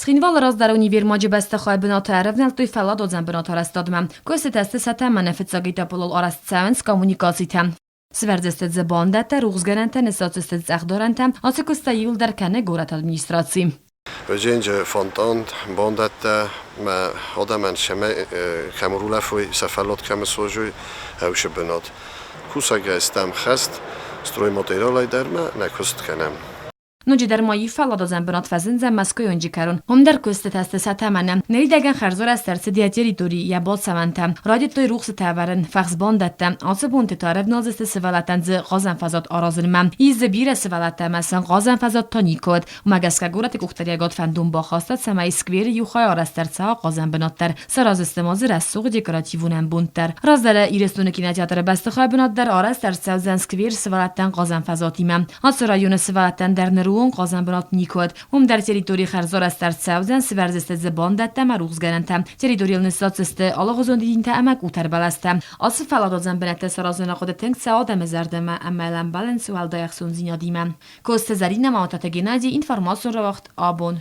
Цхинвалы раздӕры универмаджы бӕстыхайы бынаты ӕрӕвнӕлдтой фӕлладуадзӕн бынаты арӕзтадмӕ. Куыстытӕ сты сӕ тӕмӕны фыццаг этапыл арӕзт цӕуынц коммуникацитӕ. Сывӕрдзысты дзы бандӕттӕ, рухсгӕнӕнтӕ, ныссадздзысты цъӕхдарӕнтӕ. Ацы куысттӕ иууылдӕр кӕны горӕты администраци. Өзенджы фонтан, бандӕттӕ мӕ адӕмӕн сӕмӕ кӕм рулӕфой, сӕ фӕллад кӕм ысуозой, ӕвсы бынат. Кусӕгӕй стӕм хӕст, стройматериалӕй дӕр ма нӕ куыст кӕнӕм. Ноджыдӕр ма иу фӕлладуадзӕн бынат фӕзындзӕн Мӕскуыйы уынджы кӕрон. Уым дӕр куыстытӕ сты сӕ тӕмӕны. Ныридӕгӕн хӕрзарӕзт ӕрцыд йӕ территори, йӕ бацӕуӕнтӕ. Райдыдтой рухсытӕ ӕвӕрын, фӕхсбандӕттӕ. Ацы бонты та ӕрӕвналдзысты сывӕллӕттӕн дзы хъазӕн фӕзуат аразынмӕ. Ис дзы бирӕ сывӕллӕттӕ ӕмӕ сын хъазӕн фӕзуат та никуы уыд. Уымӕ гӕсгӕ горӕты къухдариуӕгад фӕндон бахаста, цӕмӕй скверы иу хай арӕзт ӕрцӕуа хъазӕн бынат дӕр. Сараздзысты ма дзы рӕсугъд декоративон ӕмбонд дӕр. Раздӕры Ирыстоны кинотеатры бӕстыхайы бынат дӕр арӕзт ӕрцӕудзӕн сквер сывӕллӕттӕн хъазӕн фӕзуатимӕ. Ацы районы сывӕллӕттӕн дӕр ныры онг хъазӕн бынат никуы уыд. Уым дӕр территори хӕрзарӕзт ӕрцӕудзӕн, сывӕрдзысты дзы бандӕттӕ ӕмӕ рухсгӕнӕнтӕ. Территорийыл ныссадздзысты алыгъуызон дидинтӕ ӕмӕ къутӕрбӕлӕстӕ. Ацы фӕлладуадзӕн бынӕттӕ саразыны хъуыды тынг цӕуы адӕмы зӕрдӕмӕ ӕмӕ лӕмбӕлынц уӕлдай ӕхцондзинадимӕ. Коцты Зӕринӕ, Мамытаты Геннадий, информацион рауагъд абон.